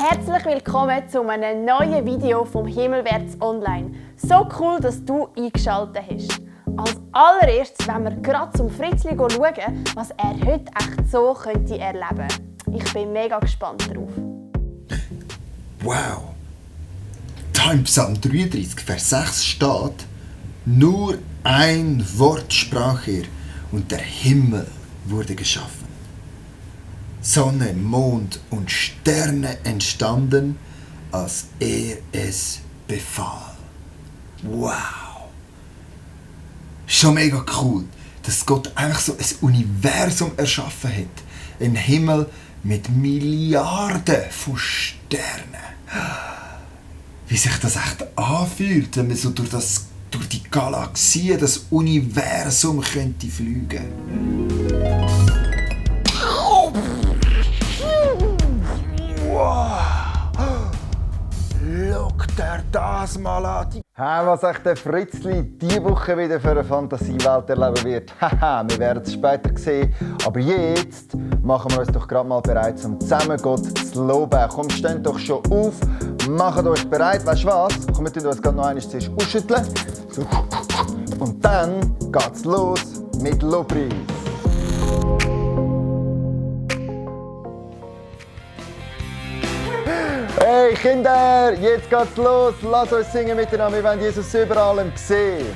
Herzlich willkommen zu einem neuen Video vom Himmelwärts Online. So cool, dass du eingeschaltet hast. Als allererstes wollen wir gerade zum Fritzli schauen, was er heute echt so könnte erleben. Ich bin mega gespannt drauf. Wow! Da im Psalm 33, Vers 6 steht: Nur ein Wort sprach er, und der Himmel wurde geschaffen. Sonne, Mond und Sterne entstanden, als er es befahl. Wow! Schon mega cool, dass Gott einfach so ein Universum erschaffen hat. Ein Himmel mit Milliarden von Sternen. Wie sich das echt anfühlt, wenn man so durch die Galaxie, das Universum könnte fliegen. Wow! Schau dir das mal an! Was echt der Fritzli diese Woche wieder für eine Fantasiewelt erleben wird, wir werden es später sehen. Aber jetzt machen wir uns doch gerade mal bereit, um zusammen Gott zu loben. Kommt, steht doch schon auf, macht euch bereit. Weißt du was? Kommt, wir uns gerade noch einmal zuerst ausschütteln. So. Und dann geht's los mit Lobpreis. Hey Kinder, jetzt geht's los. Lasst uns singen miteinander. Wir wollen Jesus über allem sehen.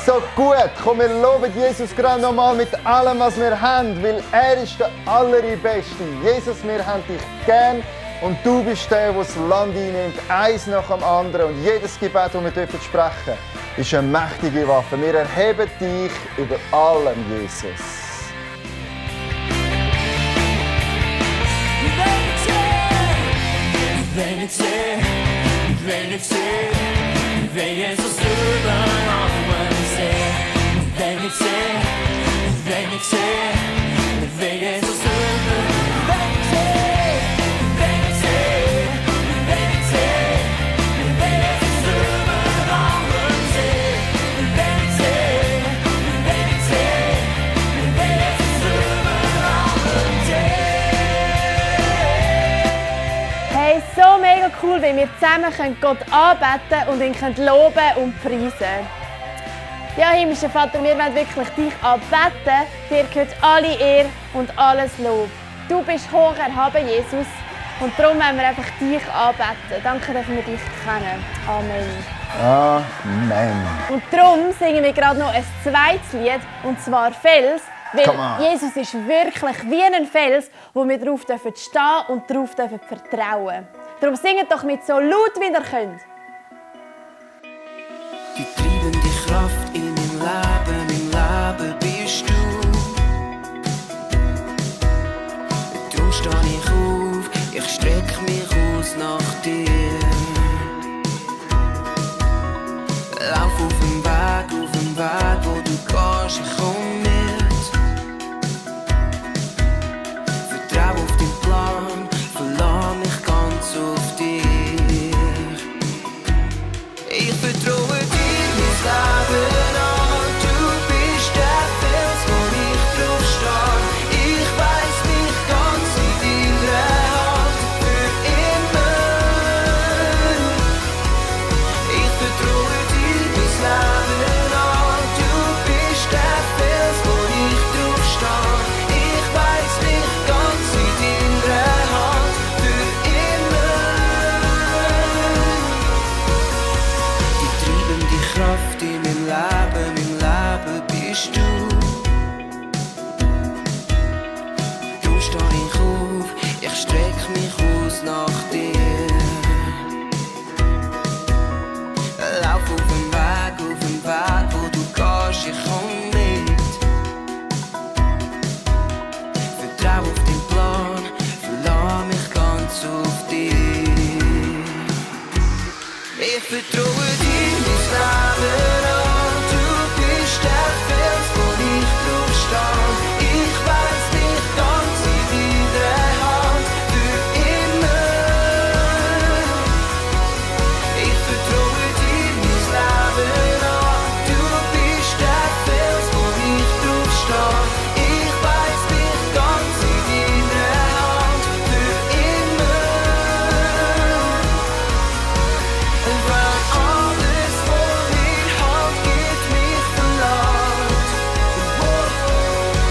So gut, komm, wir loben Jesus gerade nochmal mit allem, was wir haben, weil er ist der Allerbeste. Jesus, wir haben dich gern und du bist der, der das Land einnimmt, eins nach dem anderen. Und jedes Gebet, das wir sprechen dürfen, ist eine mächtige Waffe. Wir erheben dich über allem, Jesus. Hey, so mega cool, wie wir zusammen Gott anbeten und ihn loben und preisen können. Ja, himmlischer Vater, wir wollen wirklich dich anbeten. Dir gehört alle Ehre und alles Lob. Du bist hoch erhaben, Jesus. Und darum wollen wir einfach dich anbeten. Danke, dass wir dich kennen. Amen. Amen. Und darum singen wir gerade noch ein zweites Lied, und zwar Fels. Weil Jesus ist wirklich wie ein Fels, wo wir darauf stehen und darauf vertrauen. Darum singt doch mit so laut, wie ihr könnt. Die treibende Kraft in meinem Leben bist du. Darum stehe ich auf, ich streck mich aus nach dir. Lauf auf dem Weg, wo du gehst, ich komm mit. Vertrau auf deinen Plan, verlass mich ganz auf dich. Ich vertraue dir mein Leben an, du bist der Fels, wo ich drauf stehe. Ich weiss mich ganz in deiner Hand für immer. Ich vertraue dir mein Leben an, du bist der Fels, wo ich drauf stehe. Ich weiss mich ganz in deiner Hand für immer. Die treibende Kraft in meinem Leben bist du. Darum stehe ich auf, ich streck mich aus nach dir. Lauf auf dem Weg, wo du gehst, ich komm mit. Vertrau auf deinen Plan, verlass mich ganz auf dich. Ich vertraue dir mein Leben an, du bist der Fels, wo ich drauf stehe. Ich weiss mich ganz in deiner Hand für immer. Ich vertraue dir mein Leben an, du bist der Fels, wo ich drauf stehe. Ich weiss mich ganz in deiner Hand für immer. Und wenn alles, was mir halt gibt, mich verlangt,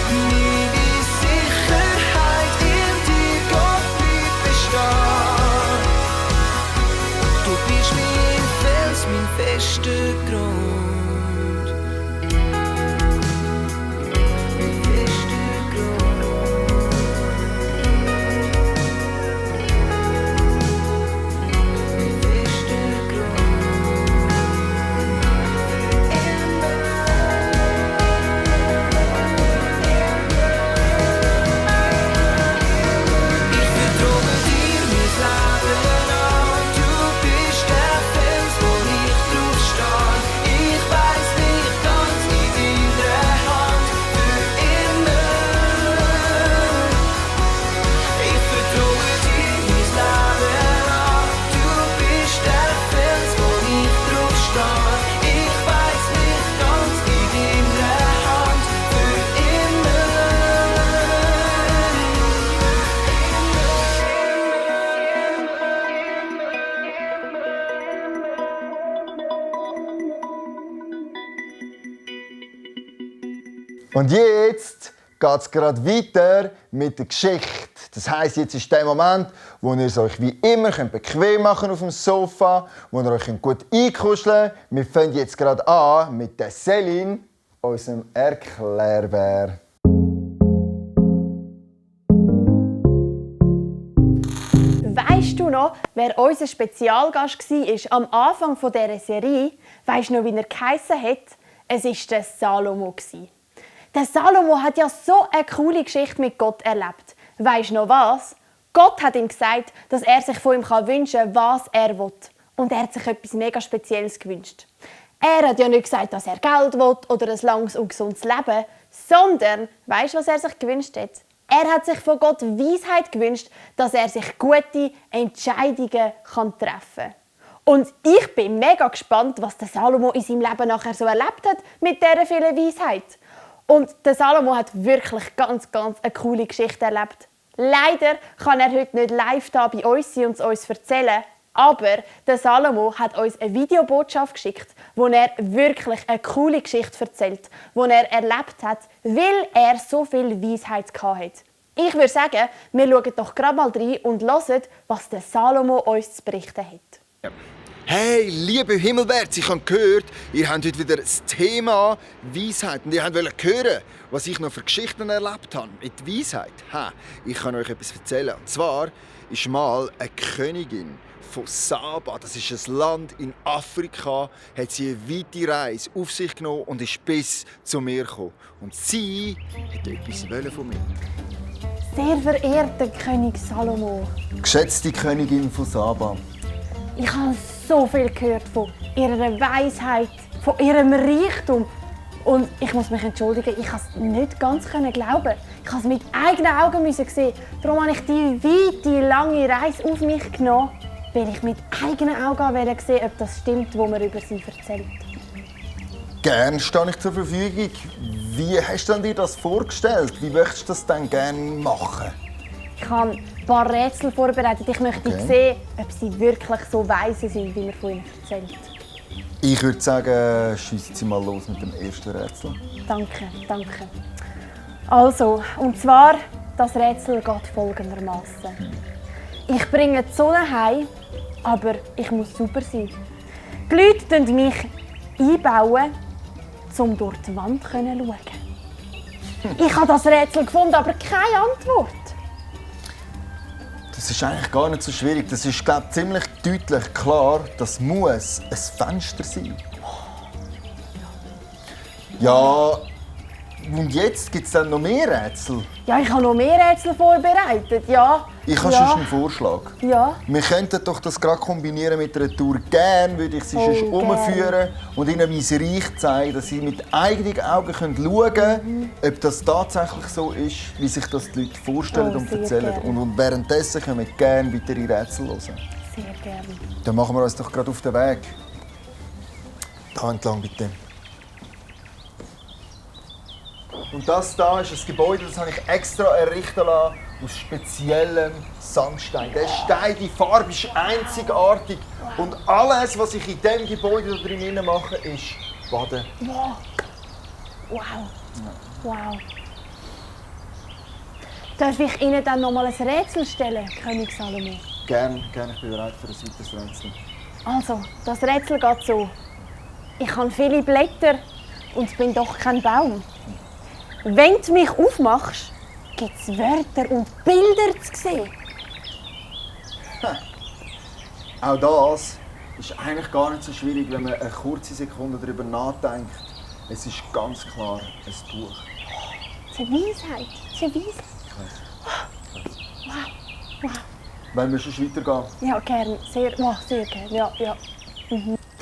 meine Sicherheit in dir, Gott, bleibt bestehen. Du bist mein Fels, mein fester Grund. Mein fester Grund. Mein fester Grund. Ich vertraue dir mein Leben an, du bist der Fels, wo ich drauf stehe. Ich weiss mich ganz in deiner Hand für immer. Ich vertraue dir mein Leben an, du bist der Fels, wo ich drauf stehe. Ich weiss mich ganz in deiner Hand für immer. Und jetzt geht es gerade weiter mit der Geschichte. Das heisst, jetzt ist der Moment, wo ihr es euch wie immer bequem machen auf dem Sofa, wo ihr euch gut einkuscheln könnt. Wir fangen jetzt gerade an mit der Céline, unserem Erklärbär. Weisst du noch, wer unser Spezialgast war am Anfang dieser Serie? Weisst du noch, wie er geheissen hat? Es war der Salomo. Der Salomo hat ja so eine coole Geschichte mit Gott erlebt. Weisst du noch was? Gott hat ihm gesagt, dass er sich von ihm wünschen kann, was er will. Und er hat sich etwas mega Spezielles gewünscht. Er hat ja nicht gesagt, dass er Geld will oder ein langes und gesundes Leben, sondern, weisst du, was er sich gewünscht hat? Er hat sich von Gott Weisheit gewünscht, dass er sich gute Entscheidungen treffen kann. Und ich bin mega gespannt, was der Salomo in seinem Leben nachher so erlebt hat mit dieser vielen Weisheit. Und der Salomo hat wirklich ganz eine coole Geschichte erlebt. Leider kann er heute nicht live da bei uns sein und es uns erzählen, Aber der Salomo hat uns eine Videobotschaft geschickt, wo er wirklich eine coole Geschichte erzählt, wo er erlebt hat, weil er so viel Weisheit hatte. Ich würde sagen, wir schauen doch gerade mal rein und hören, was der Salomo uns zu berichten hat. Hey, liebe Himmelwärts, ich habe gehört, ihr habt heute wieder das Thema Weisheit. Und ihr wollt hören, was ich noch für Geschichten erlebt habe mit Weisheit. Ich kann euch etwas erzählen. Und zwar ist mal eine Königin von Saba, das ist ein Land in Afrika, hat sie eine weite Reise auf sich genommen und ist bis zu mir gekommen. Und sie wollte etwas von mir. Sehr verehrter König Salomo, Geschätzte Königin von Saba. ich habe so viel gehört von ihrer Weisheit, von ihrem Reichtum. Und ich muss mich entschuldigen, ich konnte es nicht ganz glauben. Ich musste es mit eigenen Augen sehen. Darum habe ich die weite, lange Reise auf mich genommen, weil ich mit eigenen Augen sehen wollte, ob das stimmt, was man über sie erzählt. Gern stehe ich zur Verfügung. Wie hast du dir das vorgestellt? Wie möchtest du das denn gerne machen? Ich habe ein paar Rätsel vorbereitet. Ich möchte sehen, ob sie wirklich so weise sind, wie man von ihnen erzählt. Ich würde sagen, schiessen Sie mal los mit dem ersten Rätsel. Danke, danke. Also, und zwar, das Rätsel geht folgendermaßen. Ich bringe die Sonne heim, aber ich muss super sein. Die Leute bauen mich einbauen, um durch die Wand zu schauen. Ich habe das Rätsel gefunden, aber keine Antwort. Das ist eigentlich gar nicht so schwierig. Das ist, glaube ich, ziemlich deutlich klar. Das muss ein Fenster sein. Ja, und jetzt gibt es dann noch mehr Rätsel. Ja, ich habe noch mehr Rätsel vorbereitet, ja. Ich habe ja. schon einen Vorschlag. Ja. Wir könnten doch das gerade kombinieren mit einer Tour. Gerne würde ich sie schon umführen und ihnen mein Reich zeigen, dass sie mit eigenen Augen schauen können, ob das tatsächlich so ist, wie sich das die Leute vorstellen und erzählen. Und währenddessen können wir gerne weitere Rätsel hören. Sehr gerne. Dann machen wir uns doch gerade auf den Weg. Da entlang bitte. Und das hier ist ein Gebäude, das habe ich extra errichten lassen aus speziellem Sandstein. Der Stein, die Farbe ist einzigartig. Und alles, was ich in diesem Gebäude da drin mache, ist Baden. Wow. Wow. Wow. Darf ich Ihnen dann noch mal ein Rätsel stellen, König Salomo? Gerne, ich bin bereit für ein weiteres Rätsel. Also, das Rätsel geht so. Ich habe viele Blätter und bin doch kein Baum. Wenn du mich aufmachst, gibt es Wörter und Bilder zu sehen. Auch das ist eigentlich gar nicht so schwierig, wenn man eine kurze Sekunde darüber nachdenkt. Es ist ganz klar ein Buch. Das ist eine Weisheit. Das ist eine Weisheit. Wow. Wow. Wollen wir schon weitergehen? Ja, gerne. Sehr gerne. Ja.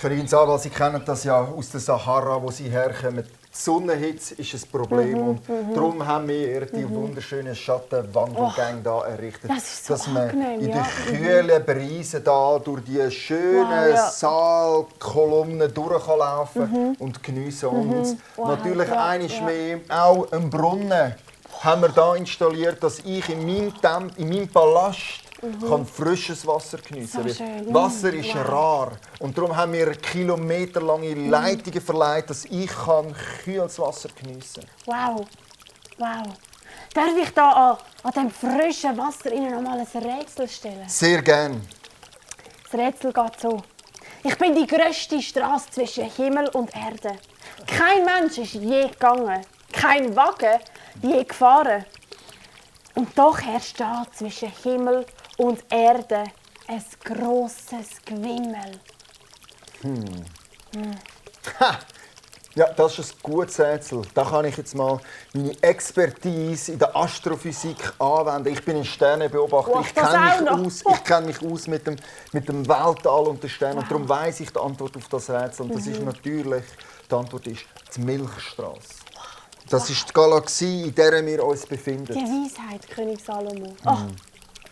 Königin Saba, Sie kennen das ja aus der Sahara, wo Sie herkommen. Die Sonnenhitze ist ein Problem und darum haben wir die wunderschönen Schattenwandelgänge hier errichtet. Das ist so dass man angenehm, in ja. den kühlen Breisen hier durch die schönen Saalkolumnen durchlaufen und geniessen. Und natürlich einmal mehr auch einen Brunnen haben wir hier installiert, dass ich in meinem Palast kann frisches Wasser geniessen. So schön. Wasser ist rar und darum haben wir kilometerlange Leitungen verleiht, dass ich kühles Wasser geniessen kann. Wow. Darf ich da an diesem frischen Wasser Ihnen noch mal ein Rätsel stellen? Sehr gern. Das Rätsel geht so. Ich bin die grösste Straße zwischen Himmel und Erde. Kein Mensch ist je gegangen, kein Wagen je gefahren. Und doch herrscht da zwischen Himmel und Erde ein grosses Gewimmel. Ja, das ist ein gutes Rätsel. Da kann ich jetzt mal meine Expertise in der Astrophysik anwenden. Ich bin ein Sternenbeobachter. Ich kenne mich aus mit dem Weltall und den Sternen. Und darum weiss ich die Antwort auf das Rätsel. Und das ist natürlich, die Antwort ist die Milchstraße. Das ist die Galaxie, in der wir uns befinden. Die Weisheit, König Salomo. Oh,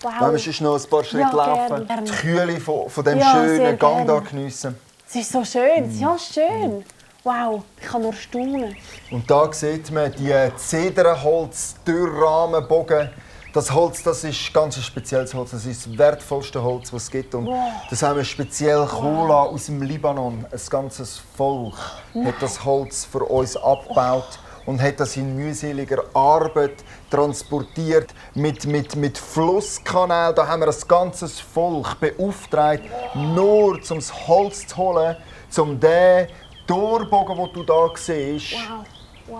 wow. Wenn wir sonst noch ein paar Schritte laufen, gerne. die Kühle von diesem Ja, schönen sehr Gang hier gerne. geniessen. Es ist so schön, ja schön. Wow, ich kann nur staunen. Und da sieht man die Zedernholz-Türrahmenbogen. Das Holz, das ist ganz ein spezielles Holz. Das ist das wertvollste Holz, das es gibt. Und das haben wir speziell Chola aus dem Libanon. Ein ganzes Volk hat das Holz für uns abgebaut und hat das in mühseliger Arbeit transportiert mit Flusskanälen. Da haben wir ein ganzes Volk beauftragt, nur um das Holz zu holen, um den Torbogen, den du hier siehst,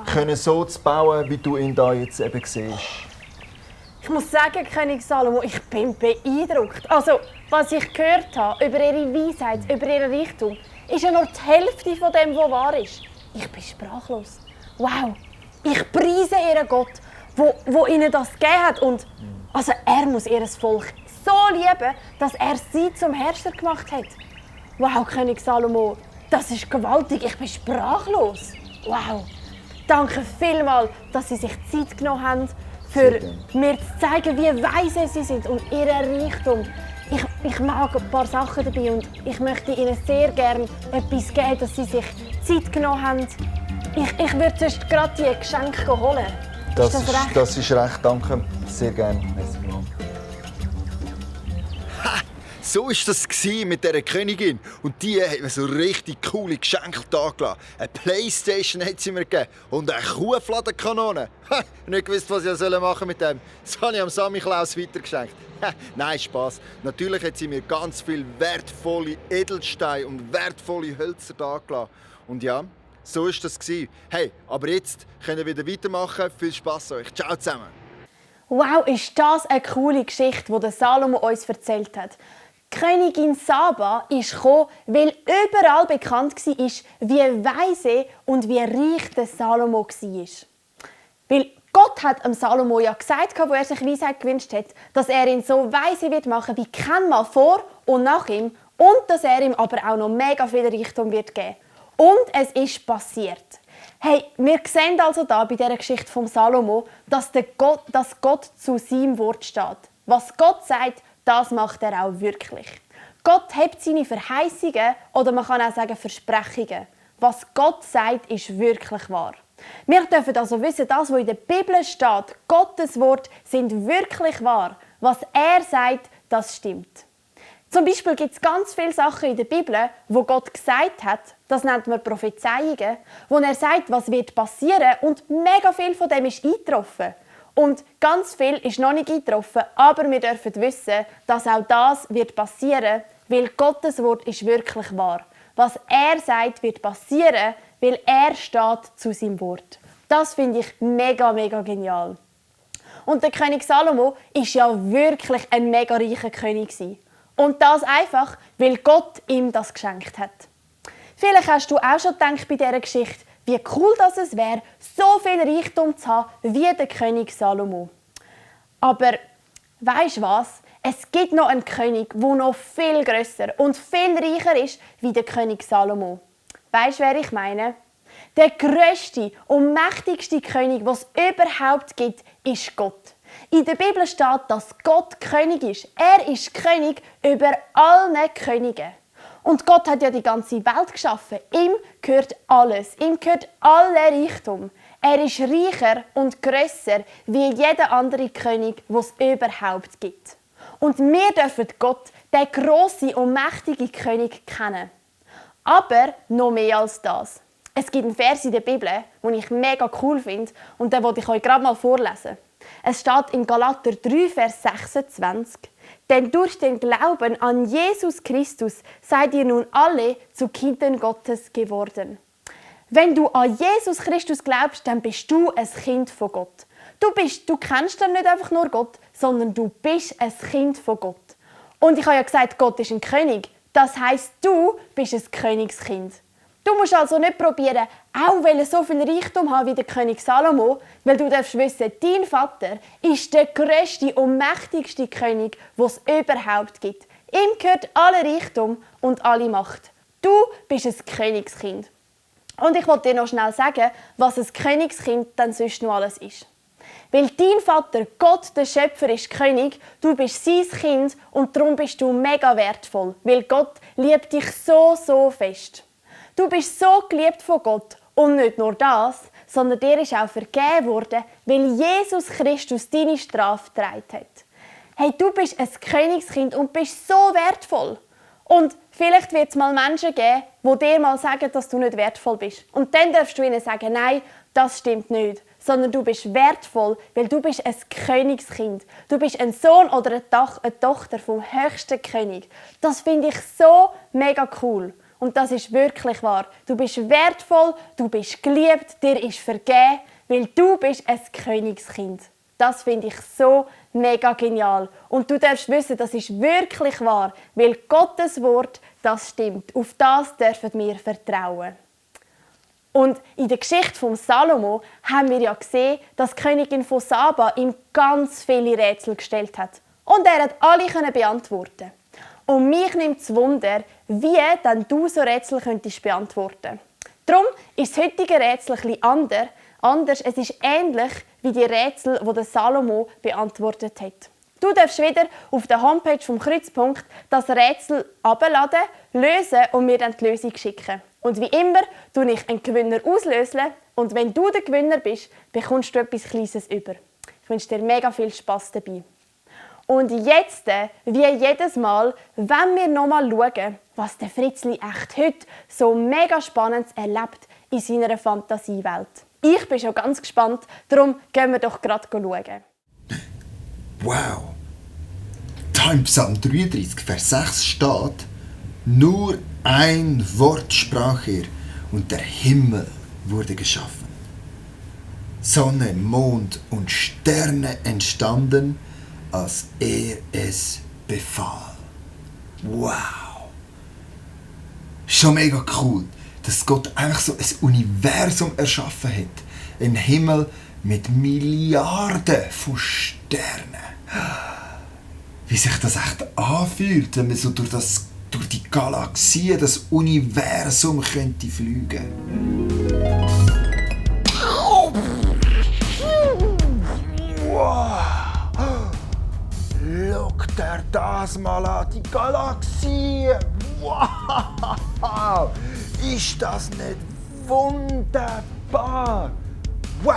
können so zu bauen, wie du ihn hier jetzt eben siehst. Ich muss sagen, König Salomo, ich bin beeindruckt. Also, was ich gehört habe über ihre Weisheit, über ihren Reichtum, ist ja nur die Hälfte von dem, was wahr ist. Ich bin sprachlos. Wow, ich preise ihren Gott, wo ihnen das gegeben hat. Und also, er muss ihr Volk so lieben, dass er sie zum Herrscher gemacht hat. Wow, König Salomo, das ist gewaltig. Ich bin sprachlos. Wow. Danke vielmals, dass Sie sich Zeit genommen haben, für mir zu zeigen, wie weise Sie sind und Ihren Reichtum. Ich mag ein paar Sachen dabei und ich möchte Ihnen sehr gerne etwas geben, dass Sie sich Zeit genommen haben. Ich würde sonst gerade die Geschenke holen. Das ist recht, danke. Sehr gerne. So war das mit dieser Königin. Und die hat mir so richtig coole Geschenke da gelassen. Eine Playstation hat sie mir gegeben und eine Kuhfladenkanone. Nicht gewusst, was ich machen mit dem. Das habe ich am Sammy Klaus weitergeschenkt. Nein, Spass. Natürlich hat sie mir ganz viele wertvolle Edelsteine und wertvolle Hölzer da gelassen. Und ja, so war das. Hey, aber jetzt können wir wieder weitermachen. Viel Spass euch. Ciao zusammen. Wow, ist das eine coole Geschichte, die Salomo uns erzählt hat. Die Königin Saba ist gekommen, weil überall bekannt war, wie weise und wie reich der Salomo war. Weil Gott hat dem Salomo ja gesagt, wo er sich Weisheit gewünscht hat, dass er ihn so weise wird machen wie kein Mann vor und nach ihm und dass er ihm aber auch noch mega viel Reichtum wird geben. Und es ist passiert. Hey, wir sehen also da bei dieser Geschichte von Salomo, dass Gott zu seinem Wort steht. Was Gott sagt, das macht er auch wirklich. Gott hebt seine Verheißungen oder man kann auch sagen Versprechungen. Was Gott sagt, ist wirklich wahr. Wir dürfen also wissen, das, was in der Bibel steht, Gottes Wort, sind wirklich wahr. Was er sagt, das stimmt. Zum Beispiel gibt es ganz viele Sachen in der Bibel, wo Gott gesagt hat, das nennt man Prophezeiungen, wo er sagt, was wird passieren und mega viel von dem ist eingetroffen. Und ganz viel ist noch nicht eingetroffen, aber wir dürfen wissen, dass auch das wird passieren, weil Gottes Wort ist wirklich wahr. Was er sagt, wird passieren, weil er steht zu seinem Wort. Das finde ich mega, mega genial. Und der König Salomo war ja wirklich ein mega reicher König. Und das einfach, weil Gott ihm das geschenkt hat. Vielleicht hast du auch schon gedacht bei dieser Geschichte, wie cool es wäre, so viel Reichtum zu haben wie der König Salomo. Aber weisst du was? Es gibt noch einen König, der noch viel grösser und viel reicher ist wie der König Salomo. Weisst du, wer ich meine? Der grösste und mächtigste König, den es überhaupt gibt, ist Gott. In der Bibel steht, dass Gott König ist. Er ist König über alle Könige. Und Gott hat ja die ganze Welt geschaffen. Ihm gehört alles. Ihm gehört alle Reichtum. Er ist reicher und grösser wie jeder andere König, den es überhaupt gibt. Und wir dürfen Gott, den grossen und mächtigen König, kennen. Aber noch mehr als das. Es gibt einen Vers in der Bibel, den ich mega cool finde und den wollte ich euch gerade mal vorlesen. Es steht in Galater 3, Vers 26. Denn durch den Glauben an Jesus Christus seid ihr nun alle zu Kindern Gottes geworden. Wenn du an Jesus Christus glaubst, dann bist du ein Kind von Gott. Du kennst dann nicht einfach nur Gott, sondern du bist ein Kind von Gott. Und ich habe ja gesagt, Gott ist ein König. Das heisst, du bist ein Königskind. Du musst also nicht probieren, auch so viel Reichtum haben wie der König Salomo, weil du darfst wissen, dein Vater ist der grösste und mächtigste König, den es überhaupt gibt. Ihm gehört alle Reichtum und alle Macht. Du bist ein Königskind. Und ich wollte dir noch schnell sagen, was ein Königskind dann sonst noch alles ist. Weil dein Vater, Gott, der Schöpfer, ist König, du bist sein Kind und darum bist du mega wertvoll, weil Gott liebt dich so, so fest. Du bist so geliebt von Gott und nicht nur das, sondern dir ist auch vergeben worden, weil Jesus Christus deine Strafe getragen hat. Hey, du bist ein Königskind und bist so wertvoll. Und vielleicht wird es mal Menschen geben, die dir mal sagen, dass du nicht wertvoll bist. Und dann darfst du ihnen sagen, nein, das stimmt nicht. Sondern du bist wertvoll, weil du bist ein Königskind. Du bist ein Sohn oder eine Tochter vom höchsten König. Das finde ich so mega cool. Und das ist wirklich wahr. Du bist wertvoll, du bist geliebt, dir ist vergeben, weil du bist ein Königskind. Das finde ich so mega genial. Und du darfst wissen, das ist wirklich wahr, weil Gottes Wort, das stimmt. Auf das dürfen wir vertrauen. Und in der Geschichte von Salomo haben wir ja gesehen, dass die Königin von Saba ihm ganz viele Rätsel gestellt hat. Und er hat alle beantworten. Und mich nimmt es Wunder, wie dann du so Rätsel könntest beantworten. Darum ist das heutige Rätsel ein bisschen anders. Es ist ähnlich wie die Rätsel, die der Salomo beantwortet hat. Du darfst wieder auf der Homepage vom Kreuzpunkt das Rätsel abladen, lösen und mir dann die Lösung schicken. Und wie immer tue ich einen Gewinner auslösen und wenn du der Gewinner bist, bekommst du etwas Kleines über. Ich wünsche dir mega viel Spass dabei. Und jetzt, wie jedes Mal, wenn wir noch mal schauen, was der Fritzli echt heute so mega Spannendes erlebt in seiner Fantasiewelt. Ich bin schon ganz gespannt, darum gehen wir doch gerade schauen. Wow! Im Psalm 33, Vers 6 steht: Nur ein Wort sprach er und der Himmel wurde geschaffen. Sonne, Mond und Sterne entstanden, als er es befahl. Wow! Schon mega cool, dass Gott einfach so ein Universum erschaffen hat. Ein Himmel mit Milliarden von Sternen. Wie sich das echt anfühlt, wenn man so durch die Galaxie, das Universum könnte fliegen. Wow! Schau dir das mal an, die Galaxie! Wow! Ist das nicht wunderbar? Wow!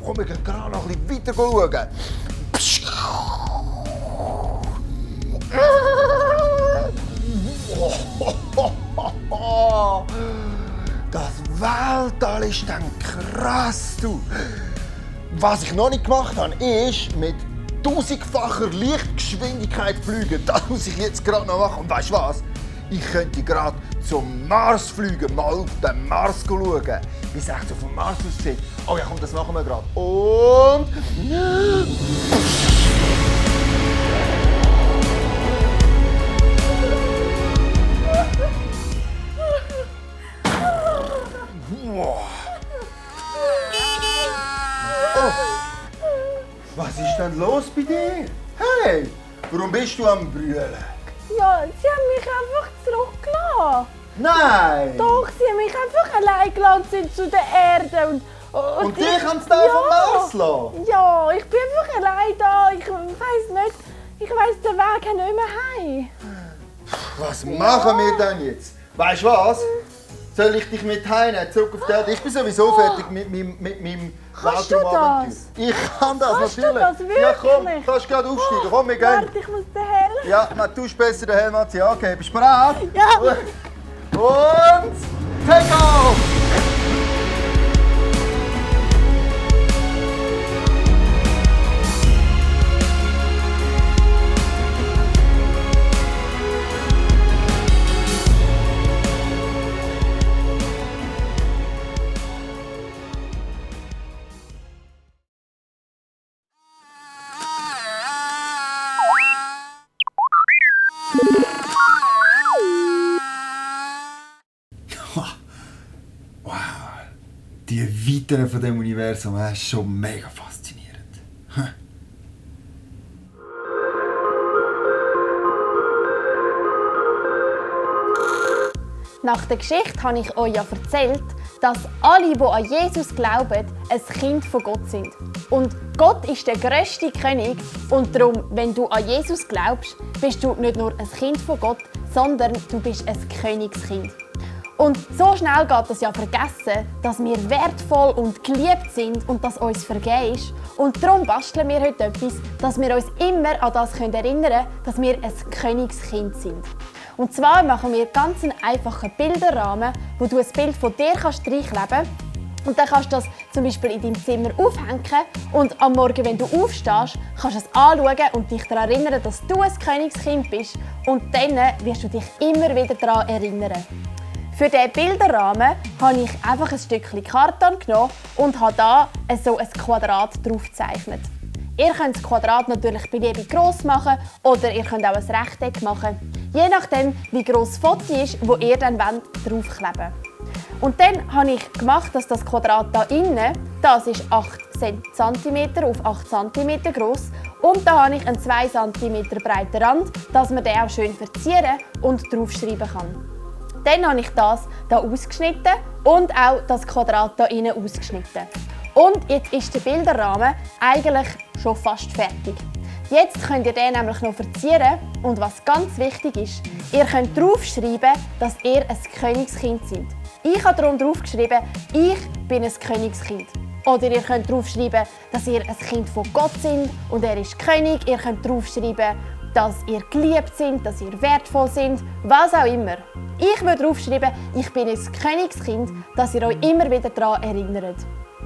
Komm, wir gehen gerade noch ein bisschen weiter schauen. Das Weltall ist dann krass, du! Was ich noch nicht gemacht habe, ist mit 1000-facher Lichtgeschwindigkeit fliegen. Das muss ich jetzt gerade noch machen. Und weißt du was? Ich könnte gerade zum Mars fliegen, mal auf den Mars schauen, wie es echt so vom Mars aussieht. Oh ja, komm, das machen wir gerade. Und... Wow. Oh. Was ist denn los bei dir? Hey, warum bist du am Brüllen? Ja, sie haben mich einfach zurückgelassen. Nein! Doch, sie haben mich einfach allein gelassen zu der Erde. Und dich haben sie da vom Mars lassen? Ja, ich bin einfach allein da. Ich weiss nicht, ich weiss den Weg nicht mehr heim. Was machen wir denn jetzt? Weißt du was? Soll ich dich mit heimnehmen, zurück auf die Erde? Ich bin sowieso fertig mit meinem Kannst du Weltraumabenteuer. das? Ich kann das, Kannst du natürlich. das wirklich? Ja komm, kannst gerade aufsteigen. Komm, wir gehen. Warte, ich muss den Helm. Ja, man tust besser den Helm anziehen. Okay, bist du bereit? Ja. Und take off! Wow! Die Weiten von dem Universum ist schon mega faszinierend. Nach der Geschichte habe ich euch ja erzählt, dass alle, die an Jesus glauben, ein Kind von Gott sind. Und Gott ist der grösste König und darum, wenn du an Jesus glaubst, bist du nicht nur ein Kind von Gott, sondern du bist ein Königskind. Und so schnell geht es ja vergessen, dass wir wertvoll und geliebt sind und dass uns vergeben ist. Und darum basteln wir heute etwas, dass wir uns immer an das erinnern können, dass wir ein Königskind sind. Und zwar machen wir ganz einen einfachen Bilderrahmen, wo du ein Bild von dir reinkleben kannst. Und dann kannst du das zum Beispiel in deinem Zimmer aufhängen und am Morgen, wenn du aufstehst, kannst du es anschauen und dich daran erinnern, dass du ein Königskind bist. Und dann wirst du dich immer wieder daran erinnern. Für diesen Bilderrahmen habe ich einfach ein Stückchen Karton genommen und habe da so ein Quadrat drauf gezeichnet. Ihr könnt das Quadrat natürlich beliebig gross machen oder ihr könnt auch ein Rechteck machen. Je nachdem, wie gross das Foto ist, das ihr dann draufkleben wollt. Und dann habe ich gemacht, dass das Quadrat hier innen, das ist 8 cm auf 8 cm gross. Und da habe ich einen 2 cm breiten Rand, dass man den auch schön verzieren und draufschreiben kann. Dann habe ich das hier ausgeschnitten und auch das Quadrat hier innen ausgeschnitten. Und jetzt ist der Bilderrahmen eigentlich schon fast fertig. Jetzt könnt ihr den nämlich noch verzieren und was ganz wichtig ist, ihr könnt draufschreiben, dass ihr ein Königskind seid. Ich habe darum draufgeschrieben, ich bin ein Königskind. Oder ihr könnt draufschreiben, dass ihr ein Kind von Gott seid und er ist König. Ihr könnt draufschreiben, dass ihr geliebt seid, dass ihr wertvoll seid, was auch immer. Ich würde draufschreiben, ich bin ein Königskind, dass ihr euch immer wieder daran erinnert.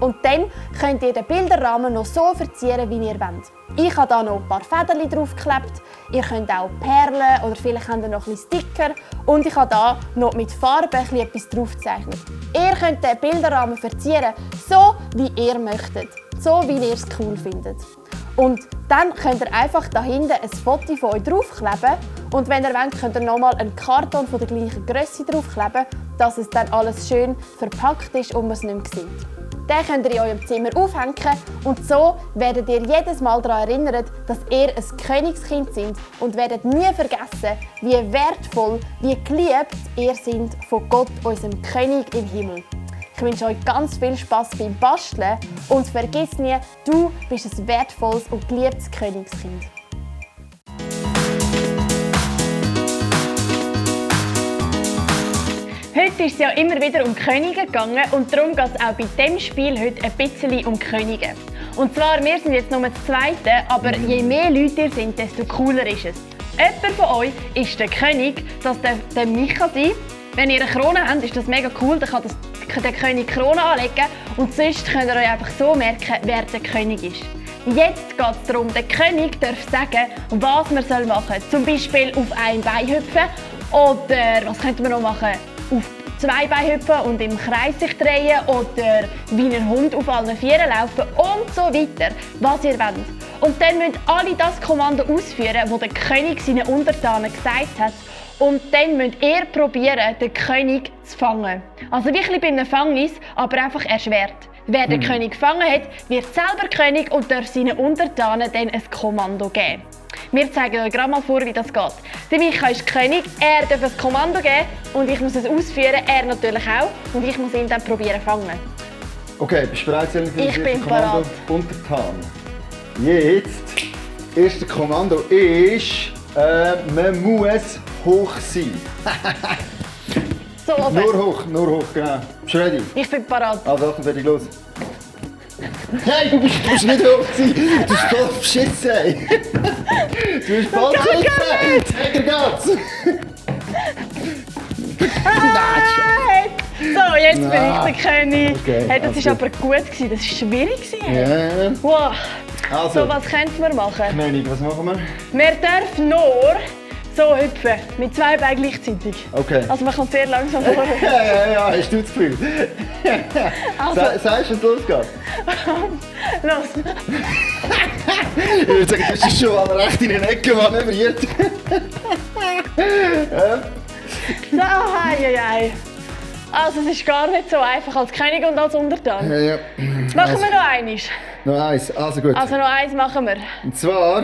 Und dann könnt ihr den Bilderrahmen noch so verzieren, wie ihr wollt. Ich habe hier noch ein paar Fäden draufgeklebt. Ihr könnt auch Perlen oder vielleicht habt ihr noch ein bisschen Sticker. Und ich habe hier noch mit Farbe etwas draufgezeichnet. Ihr könnt den Bilderrahmen verzieren, so wie ihr möchtet. So wie ihr es cool findet. Und dann könnt ihr einfach da hinten ein Foto von euch draufkleben. Und wenn ihr wollt, könnt ihr nochmal einen Karton von der gleichen Größe draufkleben, dass es dann alles schön verpackt ist und man es nicht mehr sieht. Den könnt ihr in eurem Zimmer aufhängen und so werdet ihr jedes Mal daran erinnert, dass ihr ein Königskind seid und werdet nie vergessen, wie wertvoll, wie geliebt ihr seid von Gott, unserem König im Himmel. Ich wünsche euch ganz viel Spass beim Basteln und vergiss nie, du bist ein wertvolles und geliebtes Königskind. Heute ist es ja immer wieder um Könige gegangen und darum geht es auch bei diesem Spiel heute ein bisschen um Könige. Und zwar, wir sind jetzt nur das Zweite, aber je mehr Leute ihr sind, desto cooler ist es. Jemand von euch ist der König, das darf der Micha sein. Wenn ihr eine Krone habt, ist das mega cool, dann kann der König die Krone anlegen und sonst könnt ihr euch einfach so merken, wer der König ist. Jetzt geht es darum, der König darf sagen, was man machen soll. Zum Beispiel auf ein Bein hüpfen oder was könnte man noch machen? Auf 2 Beine hüpfen und im Kreis sich drehen oder wie ein Hund auf allen Vieren laufen und so weiter, was ihr wollt. Und dann müsst alle das Kommando ausführen, das der König seinen Untertanen gesagt hat. Und dann müsst ihr probieren, den König zu fangen. Also wie ein bei einem Fangis, aber einfach erschwert. Wer den König gefangen hat, wird selber König und darf seinen Untertanen dann ein Kommando geben. Wir zeigen euch gerade mal vor, wie das geht. Der Micha ist König, er darf ein Kommando geben und ich muss es ausführen, er natürlich auch. Und ich muss ihn dann probieren zu fangen. Okay, bist du bereit für das erste Kommando? Bereit. Untertan. Jetzt, erste Kommando ist, man muss hoch sein. So, oben. Nur hoch, genau. Bist du ready? Ich bin bereit. Also, Achtung, fertig, los. Hey, du musst nicht hoch sein. Du bist voll beschissen, ey. Du bist voll beschissen. Zeig dir geht's. So, jetzt bin ich der König. Okay, Hey, das also war aber gut, das war schwierig. Ja. Wow. Also, So, was könnten wir machen? König, was machen wir? Wir dürfen nur so hüpfen, mit 2 Beinen gleichzeitig. Okay. Also man kommt sehr langsam vor. Ja, hast du das Gefühl? Also, Sagst du, was losgeht? los. Ich würde sagen, du bist schon mal recht in den Ecke manövriert. So, hei. Also es ist gar nicht so einfach als König und als Untertan. Ja. Machen wir noch eines. Noch eins, also gut. Also noch eins machen wir. Und zwar,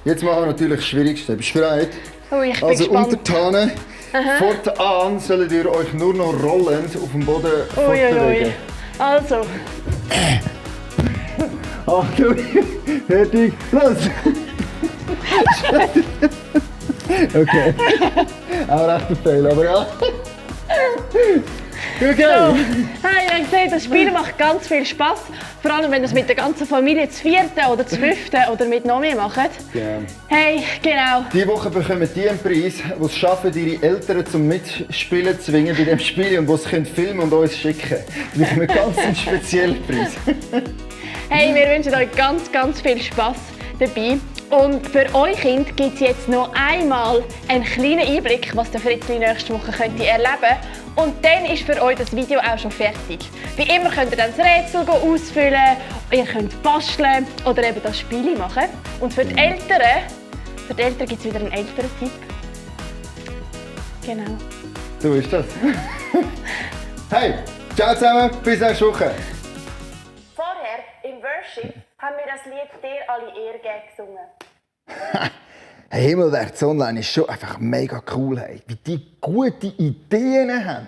jetzt machen wir natürlich das Schwierigste. Bist du bereit? Oh, ich bin Also gespannt. Untertanen, fortan sollt ihr euch nur noch rollend auf dem Boden Uiuiui. fortbewegen. Also, Achtung, fertig, los! Okay, auch recht ein Fail, aber ja. Okay. So, hey, ihr habt gesehen, das Spiel macht ganz viel Spass. Vor allem, wenn ihr es mit der ganzen Familie zu vierten oder zu fünften oder mit noch mehr macht. Ja. Hey, genau. Diese Woche bekommen die einen Preis, die es schaffen, ihre Eltern zum Mitspielen zu zwingen bei diesem Spiel und die es filmen und uns schicken. Die bekommen ganz einen speziellen Preis. Hey, wir wünschen euch ganz, ganz viel Spass dabei. Und für euch Kind gibt es jetzt noch einmal einen kleinen Einblick, was der Fritzli nächste Woche könnte erleben. Und dann ist für euch das Video auch schon fertig. Wie immer könnt ihr dann das Rätsel ausfüllen, ihr könnt basteln oder eben das Spiel machen. Und für die Eltern gibt es wieder einen Elterntipp. Genau. So ist das. Hey, ciao zusammen, bis nächste Woche. Vorher, im Worship, haben wir das Lied «Der alle Ehre» gesungen. Hey, Himmelwärts Online ist schon einfach mega cool, hey. Wie die gute Ideen haben.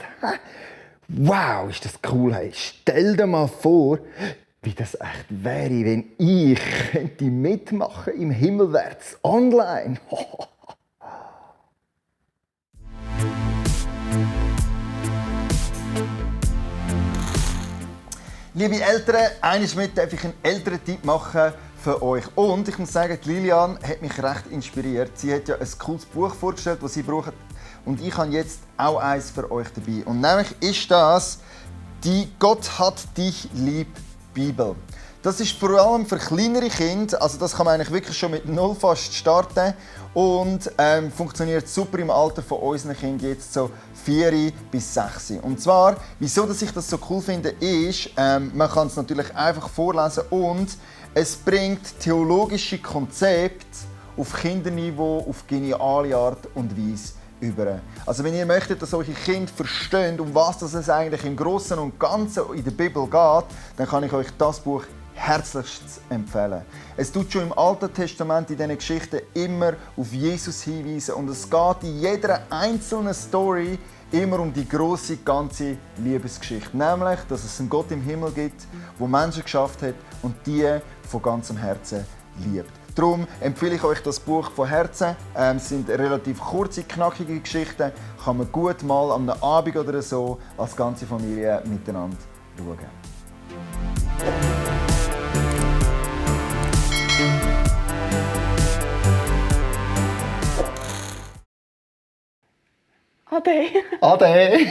Wow, ist das cool, hey. Stell dir mal vor, wie das echt wäre, wenn ich könnte mitmachen im Himmelwärts Online. Liebe Eltern, eines mit darf ich einen Elterntipp machen für euch. Und ich muss sagen, Lilian hat mich recht inspiriert. Sie hat ja ein cooles Buch vorgestellt, das sie braucht. Und ich habe jetzt auch eins für euch dabei. Und nämlich ist das die «Gott hat dich lieb» Bibel. Das ist vor allem für kleinere Kinder, also das kann man eigentlich wirklich schon mit 0 fast starten und funktioniert super im Alter von unseren Kindern, jetzt so 4 bis 6. Und zwar, wieso dass ich das so cool finde, ist, man kann es natürlich einfach vorlesen und es bringt theologische Konzepte auf Kinderniveau auf geniale Art und Weise über. Also wenn ihr möchtet, dass eure Kinder verstehen, um was es eigentlich im Großen und Ganzen in der Bibel geht, dann kann ich euch das Buch herzlichst empfehlen. Es tut schon im Alten Testament in diesen Geschichten immer auf Jesus hinweisen und es geht in jeder einzelnen Story immer um die große ganze Liebesgeschichte, nämlich, dass es einen Gott im Himmel gibt, der Menschen geschafft hat und die von ganzem Herzen liebt. Darum empfehle ich euch das Buch von Herzen. Es sind relativ kurze, knackige Geschichten, kann man gut mal an einem Abend oder so als ganze Familie miteinander schauen. Ade. Ade!